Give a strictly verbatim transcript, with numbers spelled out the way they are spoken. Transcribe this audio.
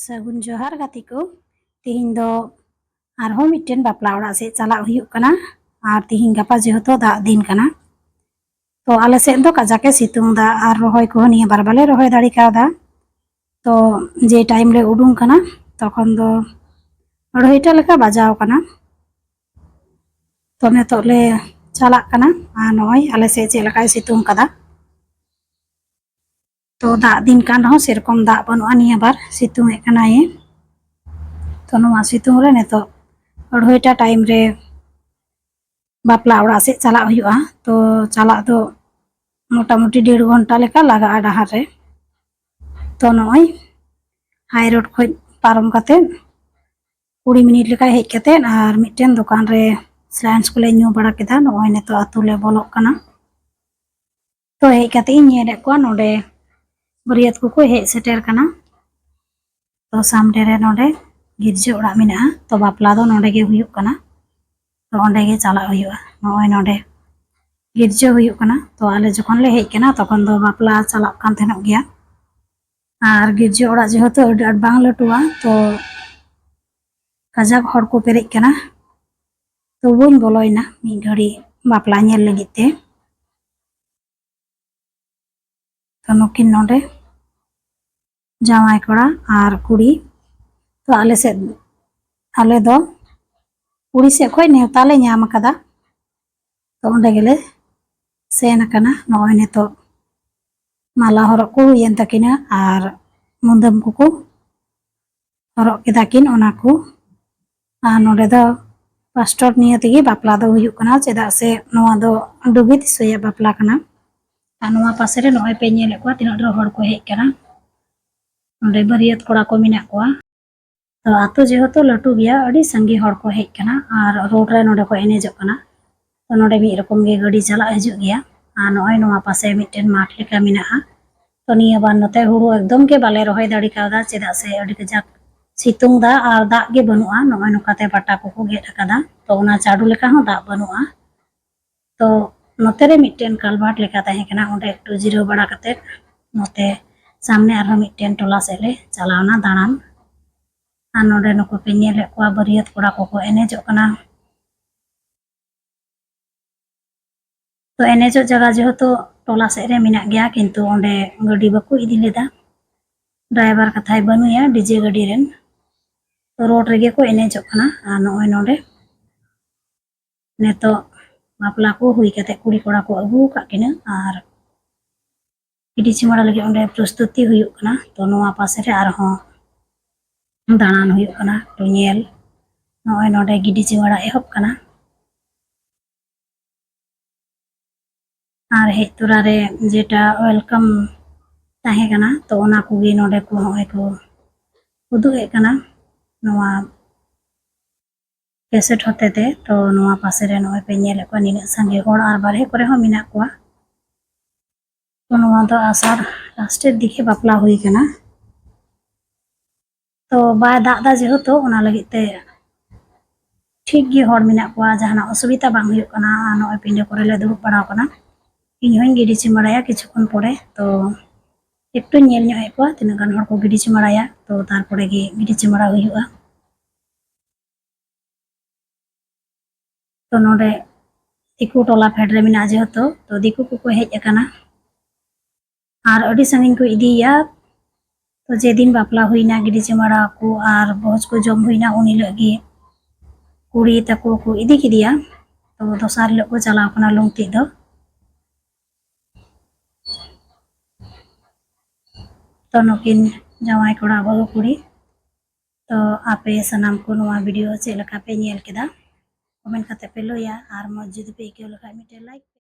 ᱥᱟᱹᱜᱩᱱ ᱡᱚᱦᱟᱨ ᱜᱟᱛᱮ ᱠᱚ᱾ ᱛᱤᱦᱤᱧ ᱫᱚ ᱟᱨᱦᱚᱸ ᱢᱤᱫᱴᱮᱱ ᱵᱟᱯᱞᱟ ᱚᱲᱟᱜ ᱥᱮᱫ ᱪᱟᱞᱟᱜ ᱦᱩᱭᱩᱜ ᱠᱟᱱᱟ᱾ ᱟᱨ ᱛᱤᱦᱤᱧ ᱜᱟᱯᱟ ᱡᱮᱦᱮᱛᱩ ᱫᱟᱜ ᱫᱤᱱ ᱠᱟᱱᱟ, ᱛᱚ ᱟᱞᱮ ᱥᱮᱫ ᱫᱚ ᱠᱟᱡᱟᱠ ᱮ ᱥᱤᱛᱩᱝ ᱫᱟ ᱟᱨ ᱨᱚᱦᱚᱭ ᱠᱚᱦᱚᱸ ᱱᱤᱭᱟᱹ ᱵᱟᱨ ᱵᱟᱞᱮ ᱨᱚᱦᱚᱭ ᱫᱟᱲᱮ ᱠᱟᱣᱫᱟ᱾ ᱛᱚ ᱡᱮ ᱴᱟᱭᱤᱢ ᱞᱮ ᱩᱰᱩᱝ ᱠᱟᱱᱟ, ᱛᱚᱠᱷᱚᱱ ᱫᱚ ᱟᱹᱲᱟᱹᱭᱴᱟ ᱞᱮᱠᱟ ᱵᱟᱡᱟᱣ ᱠᱟᱱᱟ᱾ ᱛᱚ ᱱᱤᱛᱚᱜ ᱞᱮ ᱪᱟᱞᱟᱜ ᱠᱟᱱᱟ᱾ ᱟᱨ ᱱᱚᱜᱼᱚᱭ ᱟᱞᱮ ᱥᱮᱫ ᱪᱮᱫ ᱞᱮᱠᱟᱭ ᱥᱤᱛᱩᱝ ᱠᱟᱫᱟ᱾ ᱛᱚ ᱫᱟᱜ ᱫᱤᱱ ᱠᱟᱱ ᱨᱮᱦᱚᱸ ᱥᱮᱨᱚᱠᱚᱢ ᱫᱟᱜ ᱵᱟᱹᱱᱩᱜᱼᱟ, ᱱᱤᱭᱟᱹ ᱵᱟᱨ ᱥᱤᱛᱩᱝ ᱮᱫ ᱠᱟᱱᱟᱭ᱾ ᱛᱚ ᱱᱚᱣᱟ ᱥᱤᱛᱩᱝ ᱨᱮ ᱱᱤᱛᱚᱜ ᱟᱹᱲᱟᱹᱭᱴᱟ ᱴᱟᱭᱤᱢ ᱨᱮ ᱵᱟᱯᱞᱟ ᱚᱲᱟᱜ ᱥᱮᱫ ᱪᱟᱞᱟᱜ ᱦᱩᱭᱩᱜᱼᱟ᱾ ᱛᱚ ᱪᱟᱞᱟᱜ ᱫᱚ ᱢᱚᱴᱟᱢᱩᱴᱤ ᱰᱮᱲ ᱜᱷᱚᱱᱴᱟ ᱞᱮᱠᱟ ᱞᱟᱜᱟᱜᱼᱟ ᱰᱟᱦᱟᱨ ᱨᱮ᱾ ᱛᱚ ᱱᱚᱜᱼᱚᱭ ᱦᱟᱭ ᱨᱳᱰ ᱠᱷᱚᱡ ᱯᱟᱨᱚᱢ ᱠᱟᱛᱮ ᱠᱩᱲᱤ ᱢᱤᱱᱤᱴ ᱞᱮᱠᱟ ᱦᱮᱡ ᱠᱟᱛᱮ ᱟᱨ ᱢᱤᱫᱴᱮᱱ ᱫᱚᱠᱟᱱ ᱨᱮ ᱥᱞᱟᱭᱤᱱᱥ ᱠᱚᱞᱮ ᱧᱩ ᱵᱟᱲᱟ ᱠᱮᱫᱟ᱾ ᱱᱚᱜᱼᱚᱭ ᱱᱤᱛᱚᱜ ᱟᱹᱛᱩ ᱞᱮ ᱵᱚᱞᱚᱜ ᱠᱟᱱᱟ᱾ ᱛᱚ ᱦᱮᱡ ᱠᱟᱛᱮ ᱤᱧ ᱧᱮᱞᱮᱫ ᱠᱚᱣᱟ ᱱᱚᱰᱮ ᱵᱟᱹᱨᱭᱟᱹᱛ ᱠᱚᱠᱚ ᱦᱮᱡ ᱥᱮᱴᱮᱨ ᱠᱟᱱᱟ᱾ ᱛᱚ ᱥᱟᱢᱱᱮ ᱨᱮ ᱱᱚᱰᱮ ᱜᱤᱨᱡᱟᱹ ᱚᱲᱟᱜ ᱢᱮᱱᱟᱜᱼᱟ᱾ ᱛᱚ ᱵᱟᱯᱞᱟ ᱫᱚ ᱱᱚᱰᱮ ᱜᱮ ᱦᱩᱭᱩᱜ ᱠᱟᱱᱟ᱾ ᱛᱚ ᱚᱸᱰᱮ ᱜᱮ ᱪᱟᱞᱟᱜ ᱦᱩᱭᱩᱜᱼᱟ᱾ ᱱᱚᱜᱼᱚᱭ ᱱᱚᱰᱮ ᱜᱤᱨᱡᱟᱹ ᱦᱩᱭᱩᱜ ᱠᱟᱱᱟ᱾ ᱛᱚ ᱟᱞᱮ ᱡᱚᱠᱷᱚᱱ ᱞᱮ ᱦᱮᱡ ᱠᱟᱱᱟ, ᱛᱚᱠᱷᱚᱱ ᱫᱚ ᱵᱟᱯᱞᱟ ᱪᱟᱞᱟᱜ ᱠᱟᱱ ᱛᱟᱦᱮᱱᱚᱜ ᱜᱮᱭᱟ᱾ ᱟᱨ ᱜᱤᱨᱡᱟᱹ ᱚᱲᱟᱜ ᱡᱮᱦᱮᱛᱩ ᱟᱹᱰᱤ ᱟᱸᱴ ᱵᱟᱝ ᱞᱟᱹᱴᱩᱣᱟ, ᱛᱚ ᱠᱟᱡᱟᱠ ᱦᱚᱲ ᱠᱚ ᱯᱮᱨᱮᱡ ᱠᱟᱱᱟ᱾ ᱛᱚ ᱵᱟᱹᱧ ᱵᱚᱞᱚᱭᱮᱱᱟ ᱢᱤᱫ ᱜᱷᱟᱹᱲᱤ ᱵᱟᱯᱞᱟ ᱧᱮᱞ ᱞᱟᱹᱜᱤᱫ ᱛᱮ᱾ ᱛᱚ ᱱᱩᱠᱤᱱ ᱱᱚᱰᱮ ᱡᱟᱶᱟᱭ ᱠᱚᱲᱟ ᱟᱨ ᱠᱩᱲᱤ᱾ ᱛᱚ ᱟᱞᱮ ᱥᱮᱫ, ᱟᱞᱮ ᱫᱚ ᱠᱩᱲᱤ ᱥᱮᱫ ᱠᱷᱚᱡ ᱱᱮᱣᱛᱟ ᱞᱮ ᱧᱟᱢ ᱟᱠᱟᱫᱟ᱾ ᱛᱚ ᱚᱸᱰᱮ ᱜᱮᱞᱮ ᱥᱮᱱ ᱟᱠᱟᱱᱟ᱾ ᱱᱚᱜᱼᱚᱭ ᱱᱤᱛᱚᱜ ᱢᱟᱞᱟ ᱦᱚᱨᱚᱜ ᱠᱚ ᱦᱩᱭᱮᱱ ᱛᱟᱹᱠᱤᱱᱟ ᱟᱨ ᱢᱩᱫᱟᱹᱢ ᱠᱚᱠᱚ ᱦᱚᱨᱚᱜ ᱠᱮᱫᱟ ᱠᱤᱱ ᱚᱱᱟ ᱠᱚ᱾ ᱟᱨ ᱱᱚᱰᱮ ᱫᱚ ᱯᱟᱥᱴᱚᱨ ᱱᱤᱭᱟᱹ ᱛᱮᱜᱮ ᱵᱟᱯᱞᱟ ᱫᱚ ᱦᱩᱭᱩᱜ ᱠᱟᱱᱟ, ᱪᱮᱫᱟᱜ ᱥᱮ ᱱᱚᱣᱟ ᱫᱚ ᱰᱩᱜᱤ ᱫᱤᱥᱟᱹᱭᱟᱜ ᱵᱟᱯᱞᱟ ᱠᱟᱱᱟ᱾ ᱟᱨ ᱱᱚᱣᱟ ᱯᱟᱥᱮ ᱨᱮ ᱱᱚᱜᱼᱚᱭ ᱯᱮ ᱧᱮᱞᱮᱫ ᱠᱚᱣᱟ ᱛᱤᱱᱟᱹᱜ ᱰᱷᱮᱨ ᱦᱚᱲ ᱠᱚ ᱦᱮᱡ ᱠᱟᱱᱟ᱾ ᱱᱚᱰᱮ ᱵᱟᱹᱨᱭᱟᱹᱛ ᱠᱚᱲᱟ ᱠᱚ ᱢᱮᱱᱟᱜ ᱠᱚᱣᱟ᱾ ᱛᱚ ᱟᱛᱳ ᱡᱮᱦᱮᱛᱩ ᱞᱟᱹᱴᱩ ᱜᱮᱭᱟ, ᱟᱹᱰᱤ ᱥᱟᱸᱜᱮ ᱦᱚᱲ ᱠᱚ ᱦᱮᱡ ᱠᱟᱱᱟ ᱟᱨ ᱨᱳᱰ ᱨᱮ ᱱᱚᱰᱮ ᱠᱚ ᱮᱱᱮᱡᱚᱜ ᱠᱟᱱᱟ᱾ ᱛᱚ ᱱᱚᱰᱮ ᱢᱤᱫ ᱨᱚᱠᱚᱢ ᱜᱮ ᱜᱟᱹᱰᱤ ᱪᱟᱞᱟᱜ ᱦᱤᱡᱩᱜ ᱜᱮᱭᱟ᱾ ᱟᱨ ᱱᱚᱜᱼᱚᱭ ᱱᱚᱣᱟ ᱯᱟᱥᱮ ᱢᱤᱫᱴᱮᱱ ᱢᱟᱴᱷ ᱞᱮᱠᱟ ᱢᱮᱱᱟᱜᱼᱟ᱾ ᱛᱚ ᱱᱤᱭᱟᱹ ᱵᱟᱨ ᱱᱚᱛᱮ ᱦᱩᱲᱩ ᱮᱠᱫᱚᱢ ᱜᱮ ᱵᱟᱞᱮ ᱨᱚᱦᱚᱭ ᱫᱟᱲᱮ ᱠᱟᱣᱫᱟ, ᱪᱮᱫᱟᱜ ᱥᱮ ᱟᱹᱰᱤ ᱠᱟᱡᱟᱠ ᱥᱤᱛᱩᱝ ᱫᱟ ᱟᱨ ᱫᱟᱜ ᱜᱮ ᱵᱟᱹᱱᱩᱜᱼᱟ᱾ ᱱᱚᱜᱼᱚᱭ ᱱᱚᱝᱠᱟᱛᱮ ᱯᱟᱴᱟ ᱠᱚᱠᱚ ᱜᱮᱫ ᱟᱠᱟᱫᱟ᱾ ᱛᱚ ᱚᱱᱟ ᱪᱟᱰᱩ ᱞᱮᱠᱟ ᱦᱚᱸ ᱫᱟᱜ ᱵᱟᱹᱱᱩᱜᱼᱟ᱾ ᱛᱚ ᱱᱚᱛᱮ ᱨᱮ ᱢᱤᱫᱴᱮᱱ ᱠᱟᱞᱵᱷᱟᱨᱴ ᱞᱮᱠᱟ ᱛᱟᱦᱮᱸ ᱠᱟᱱᱟ, ᱚᱸᱰᱮ ᱮᱠᱴᱩ ᱡᱤᱨᱟᱹᱣ ᱵᱟᱲᱟ ᱠᱟᱛᱮ ᱱᱚᱛᱮ ᱥᱟᱢᱱᱮ ᱟᱨᱦᱚᱸ ᱢᱤᱫᱴᱮᱱ ᱴᱚᱞᱟ ᱥᱮᱫ ᱞᱮ ᱪᱟᱞᱟᱣᱱᱟ ᱫᱟᱬᱟᱱ᱾ ᱟᱨ ᱱᱚᱰᱮ ᱱᱩᱠᱩ ᱯᱮ ᱧᱮᱞᱮᱫ ᱠᱚᱣᱟ, ᱵᱟᱹᱨᱭᱟᱹᱛ ᱠᱚᱲᱟ ᱠᱚᱠᱚ ᱮᱱᱮᱡᱚᱜ ᱠᱟᱱᱟ᱾ ᱛᱚ ᱮᱱᱮᱡᱚᱜ ᱡᱟᱭᱜᱟ ᱡᱮᱦᱮᱛᱩ ᱴᱚᱞᱟ ᱥᱮᱫ ᱨᱮ ᱢᱮᱱᱟᱜ ᱜᱮᱭᱟ, ᱠᱤᱱᱛᱩ ᱚᱸᱰᱮ ᱜᱟᱹᱰᱤ ᱵᱟᱠᱚ ᱤᱫᱤ ᱞᱮᱫᱟ᱾ ᱰᱨᱟᱭᱵᱷᱟᱨ ᱠᱟᱛᱷᱟᱭ ᱵᱟᱹᱱᱩᱭᱟ ᱰᱤᱡᱮ ᱜᱟᱹᱰᱤ ᱨᱮᱱ᱾ ᱛᱚ ᱨᱳᱰ ᱨᱮᱜᱮ ᱠᱚ ᱮᱱᱮᱡᱚᱜ ᱠᱟᱱᱟ᱾ ᱟᱨ ᱱᱚᱜᱼᱚᱭ ᱱᱚᱰᱮ ᱱᱤᱛᱚᱜ ᱵᱟᱯᱞᱟ ᱠᱚ ᱦᱩᱭ ᱠᱟᱛᱮ ᱠᱩᱲᱤ ᱠᱚᱲᱟ ᱠᱚ ᱟᱹᱜᱩ ᱟᱠᱟᱫ ᱠᱤᱱᱟᱹ ᱟᱨ ᱜᱤᱰᱤ ᱪᱩᱢᱟᱹᱲᱟ ᱞᱟᱹᱜᱤᱫ ᱚᱸᱰᱮ ᱯᱨᱚᱥᱛᱩᱛᱤ ᱦᱩᱭᱩᱜ ᱠᱟᱱᱟ᱾ ᱛᱚ ᱱᱚᱣᱟ ᱯᱟᱥᱮ ᱨᱮ ᱟᱨᱦᱚᱸ ᱫᱟᱬᱟᱱ ᱦᱩᱭᱩᱜ ᱠᱟᱱᱟ, ᱛᱚ ᱧᱮᱞ᱾ ᱱᱚᱜᱼᱚᱭ ᱱᱚᱰᱮ ᱜᱤᱰᱤ ᱪᱩᱢᱟᱹᱲᱟ ᱮᱦᱚᱵ ᱠᱟᱱᱟ᱾ ᱟᱨ ᱦᱮᱡ ᱛᱚᱨᱟ ᱨᱮ ᱡᱮᱴᱟ ᱳᱭᱮᱞᱠᱟᱢ ᱛᱟᱦᱮᱸ ᱠᱟᱱᱟ, ᱛᱚ ᱚᱱᱟ ᱠᱚᱜᱮ ᱱᱚᱰᱮ ᱠᱚ ᱱᱚᱜᱼᱚᱭ ᱠᱚ ᱩᱫᱩᱜ ᱮᱫ ᱠᱟᱱᱟ ᱱᱚᱣᱟ ᱠᱮᱥᱮᱴ ᱦᱚᱛᱮ ᱛᱮ᱾ ᱛᱚ ᱱᱚᱣᱟ ᱯᱟᱥᱮ ᱨᱮ ᱱᱚᱜᱼᱚᱭ ᱯᱮ ᱧᱮᱞᱮᱫ ᱠᱚᱣᱟ, ᱱᱤᱱᱟᱹᱜ ᱥᱟᱸᱜᱮ ᱦᱚᱲ ᱟᱨ ᱵᱟᱨᱦᱮ ᱠᱚᱨᱮ ᱦᱚᱸ ᱢᱮᱱᱟᱜ ᱠᱚᱣᱟ᱾ ᱛᱚ ᱱᱚᱣᱟ ᱫᱚ ᱟᱥᱟᱲ ᱞᱟᱥᱴᱮᱨ ᱫᱤᱠᱮ ᱵᱟᱯᱞᱟ ᱦᱩᱭ ᱠᱟᱱᱟ᱾ ᱛᱚ ᱵᱟᱭ ᱫᱟᱜ ᱮᱫᱟ ᱡᱮᱦᱮᱛᱩ, ᱚᱱᱟ ᱞᱟᱹᱜᱤᱫ ᱛᱮ ᱴᱷᱤᱠ ᱜᱮ ᱦᱚᱲ ᱢᱮᱱᱟᱜ ᱠᱚᱣᱟ, ᱡᱟᱦᱟᱱᱟᱜ ᱚᱥᱩᱵᱤᱫᱷᱟ ᱵᱟᱝ ᱦᱩᱭᱩᱜ ᱠᱟᱱᱟ᱾ ᱟᱨ ᱱᱚᱜᱼᱚᱭ ᱯᱤᱸᱰᱟᱹ ᱠᱚᱨᱮ ᱞᱮ ᱫᱩᱲᱩᱵ ᱵᱟᱲᱟ ᱟᱠᱟᱱᱟ᱾ ᱤᱧ ᱦᱚᱸᱧ ᱜᱤᱰᱤ ᱪᱩᱢᱟᱹᱲᱟᱭᱟ ᱠᱤᱪᱷᱩ ᱠᱷᱚᱱ ᱯᱚᱨᱮ᱾ ᱛᱚ ᱮᱠᱴᱩᱧ ᱧᱮᱞ ᱧᱚᱜ ᱮᱫ ᱠᱚᱣᱟ ᱛᱤᱱᱟᱹᱜ ᱜᱟᱱ ᱦᱚᱲ ᱠᱚ ᱜᱤᱰᱤ ᱪᱩᱢᱟᱹᱲᱟᱭᱟ, ᱛᱚ ᱛᱟᱨᱯᱚᱨᱮ ᱜᱮ ᱜᱤᱰᱤ ᱪᱩᱢᱟᱹᱲᱟ ᱦᱩᱭᱩᱜᱼᱟ᱾ ᱛᱚ ᱱᱚᱰᱮ ᱫᱤᱠᱩ ᱴᱚᱞᱟ ᱯᱷᱮᱰ ᱨᱮ ᱢᱮᱱᱟᱜᱼᱟ ᱡᱮᱦᱮᱛᱩ, ᱛᱚ ᱫᱤᱠᱩ ᱠᱚᱠᱚ ᱦᱮᱡ ᱟᱠᱟᱱᱟ ᱟᱨ ᱟᱹᱰᱤ ᱥᱟᱺᱜᱤᱧ ᱠᱚ ᱤᱫᱤᱭᱮᱭᱟ᱾ ᱛᱚ ᱡᱮᱫᱤᱱ ᱵᱟᱯᱞᱟ ᱦᱩᱭᱱᱟ, ᱜᱤᱰᱤ ᱪᱩᱢᱟᱹᱲᱟ ᱠᱚ ᱟᱨ ᱵᱷᱚᱡᱽ ᱠᱚ ᱡᱚᱢ ᱦᱩᱭᱱᱟ, ᱩᱱ ᱦᱤᱞᱳᱜ ᱜᱮ ᱠᱩᱲᱤ ᱛᱟᱠᱚ ᱠᱚ ᱤᱫᱤ ᱠᱮᱫᱮᱭᱟ᱾ ᱛᱚ ᱫᱚᱥᱟᱨ ᱦᱤᱞᱳᱜ ᱠᱚ ᱪᱟᱞᱟᱣ ᱠᱟᱱᱟ ᱞᱩᱝᱛᱤ ᱫᱚ᱾ ᱛᱚ ᱱᱩᱠᱤᱱ ᱡᱟᱶᱟᱭ ᱠᱚᱲᱟ ᱵᱟᱹᱦᱩ ᱠᱩᱲᱤ᱾ ᱛᱚ ᱟᱯᱮ ᱥᱟᱱᱟᱢ ᱠᱚ ᱱᱚᱣᱟ ᱵᱷᱤᱰᱤᱭᱳ ᱪᱮᱫ ᱞᱮᱠᱟ ᱯᱮ ᱧᱮᱞ ᱠᱮᱫᱟ, ᱠᱚᱢᱮᱱᱴ ᱠᱟᱛᱮ ᱯᱮ ᱞᱟᱹᱭᱟ᱾ ᱟᱨ ᱢᱚᱡᱽ ᱡᱩᱫᱤ ᱯᱮ ᱟᱹᱭᱠᱟᱹᱣ ᱞᱮᱠᱷᱟᱱ ᱢᱤᱫᱴᱮᱱ ᱞᱟᱭᱤᱠ ᱯᱮ᱾